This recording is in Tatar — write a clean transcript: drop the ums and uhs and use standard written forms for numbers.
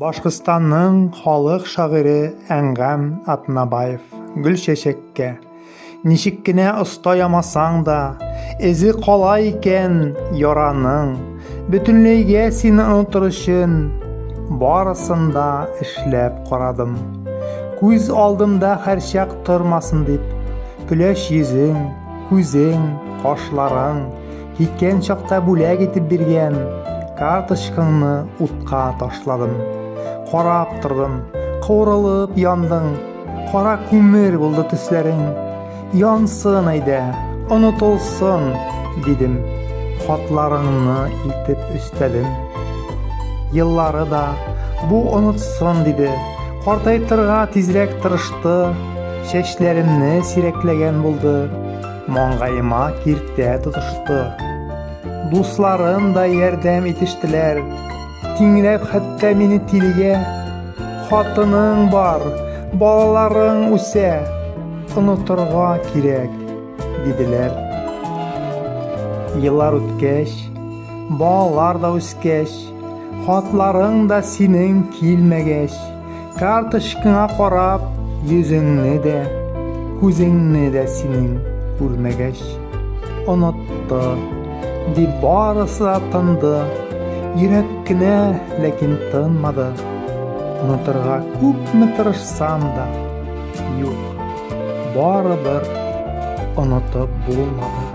Башкортстанның халык шагыйре Әнгам Атнабаев Гөлчәчәккә Ничек кенә оста ямасаң да, эзе кала икән яраның. Бөтенләйгә сине онытыр өчен барысын да эшләп карадым. Күз алдымда һәрчак тормасын дип, көләч йөзең, күзең, кашларың, Киткән чакта бүләк итеп биргән карточкаңны утка ташладым. Карап тордым, каурылып яндың, кара күмер булды төсләрең. Янсын әйдә, онытылсын, дидем. Хатларыңны илтеп өстәдем. Еллары да бу онытсын, диде. Картайтырга тизрәк тырышты, чәчләремне сирәкләгән булды. Маңгаема киртә тотышты. Дусларым да ярдәм итештеләр. Тиңләп хәтта мине тилегә. Хатының бар, балаларың үсә. Онытырга кирәк, диделәр. Еллар үткәч, балалар да үскәч, хатларың да синең килмәгәч, Карточкаңа карап, йөзеңне дә, күзеңне дә синең күрмәгәч, онытты, дип барысы да тынды. Йөрәк кенә, ләкин тынмады. Онытырга күпме тырышсам да, юк, барыбер онытып булмады.